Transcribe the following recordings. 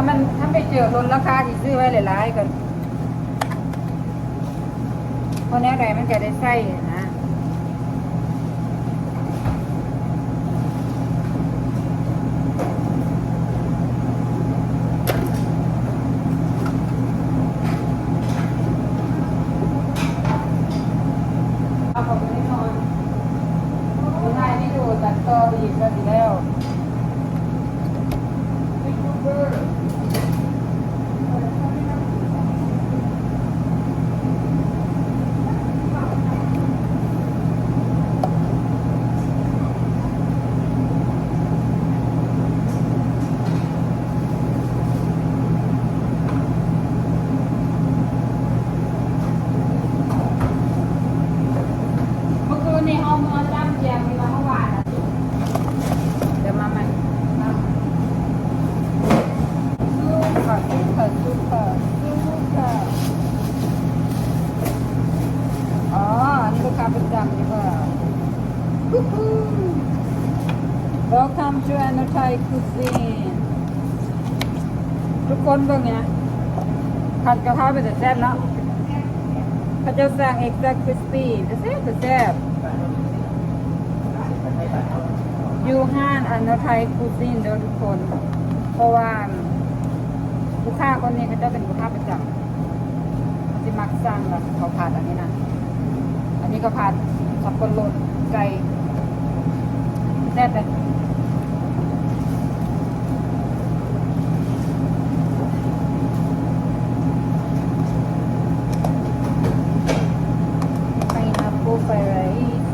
ມັນ ຖ້າໄປເຈີລົດລາຄາ ຊິຊື້ໄວ້ຫຼາຍໆກ່ອນ ເພາະແນວໃດມັນກະໄດ້ໃຊ້ນະ. ມື້ຄືນນີ້ເຮົາເມືອຈ້ຳຈຽງທີ່ວ່າເຮົາຫວານ ດຽວມາໃໝ່. ຊຸບເຂົ້າ ຊຸບເຂົ້າ ຊຸບເຂົ້າ ຊຸບເຂົ້າ. ອໍ ອັນນີ້ລູກຄ້າປະຈຳດີກວ່າ. Welcome to Another Thai Cuisine. ທຸກຄົນເບິ່ງນີ້ນະ ຜັດກະເພາເປັນຕາແຊບເນາະ. ເຂົາເຈົ້າສັ່ງ extra crispy ຕາແຊບ ຕາແຊບ ຢູ່ຮ້ານ Another Thai Cuisine ເດີທຸກຄົນ ເພາະວ່າລູກຄ້າຄົນນີ້ເຂົາເຈົ້າເປັນລູກຄ້າປະຈຳ. ເຂົາຊິມັກສັ່ງແບບເຂົ້າຜັດອັນນີ້ນະ ອັນນີ້ເຂົ້າຜັດສັບປະລົດ ໄກ່ ແຊບເດ້. Pineapple fried rice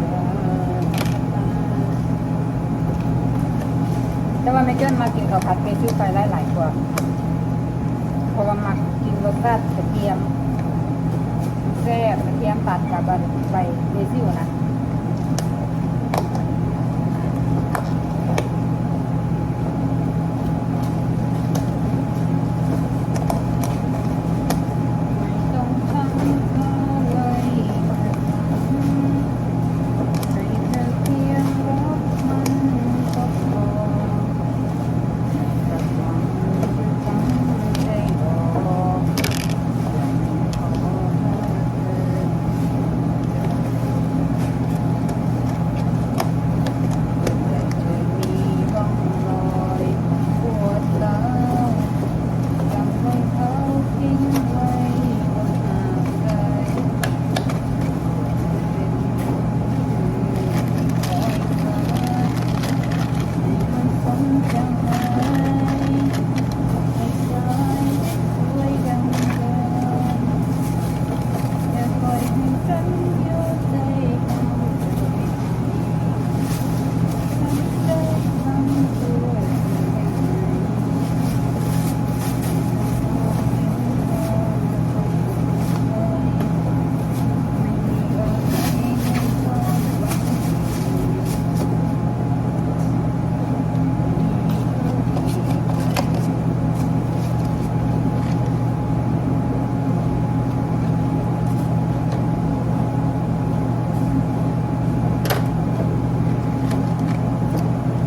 ແຕ່ວ່າແມ່ເກີນມັກກິນເຂົ້າຜັດເປຊູໄຟໄລ້ຫຼາຍກວ່າ ເພາະວ່າມັກກິນລົດຊາດກະທຽມ ແຊບ ກະທຽມຕັດກັບ ອັນ ໃບເບຊິລນະ.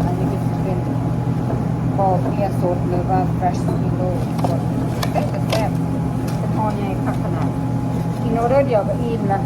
ອັນນີ້ກະຊິເປັນ ປໍເປ້ຍສົດ ຫຼືວ່າ fresh milo ສົດ ແຊບ ເປັນຫໍ່ໃຫຍ່ຄັກຂະໜາດ ກິນອໍເດີດຽວກະອີ່ມລະ.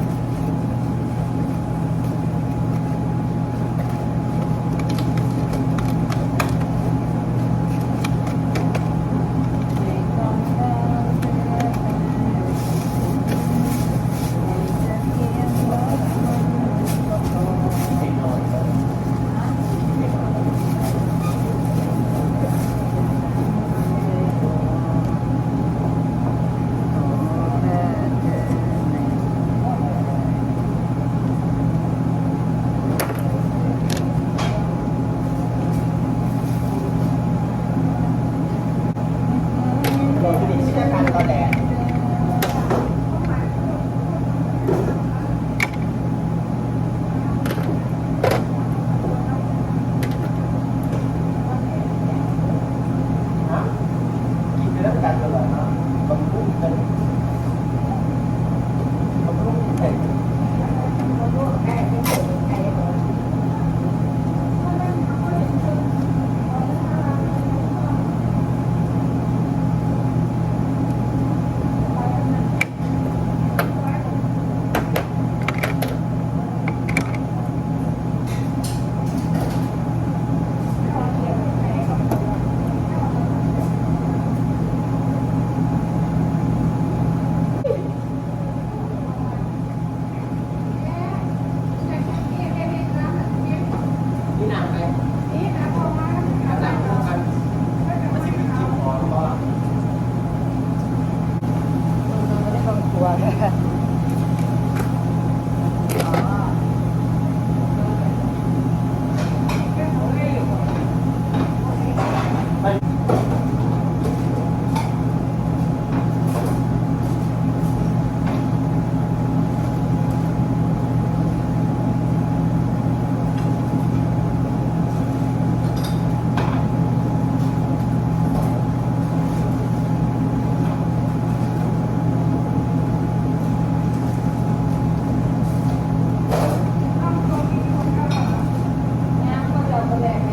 ຕອນແລກ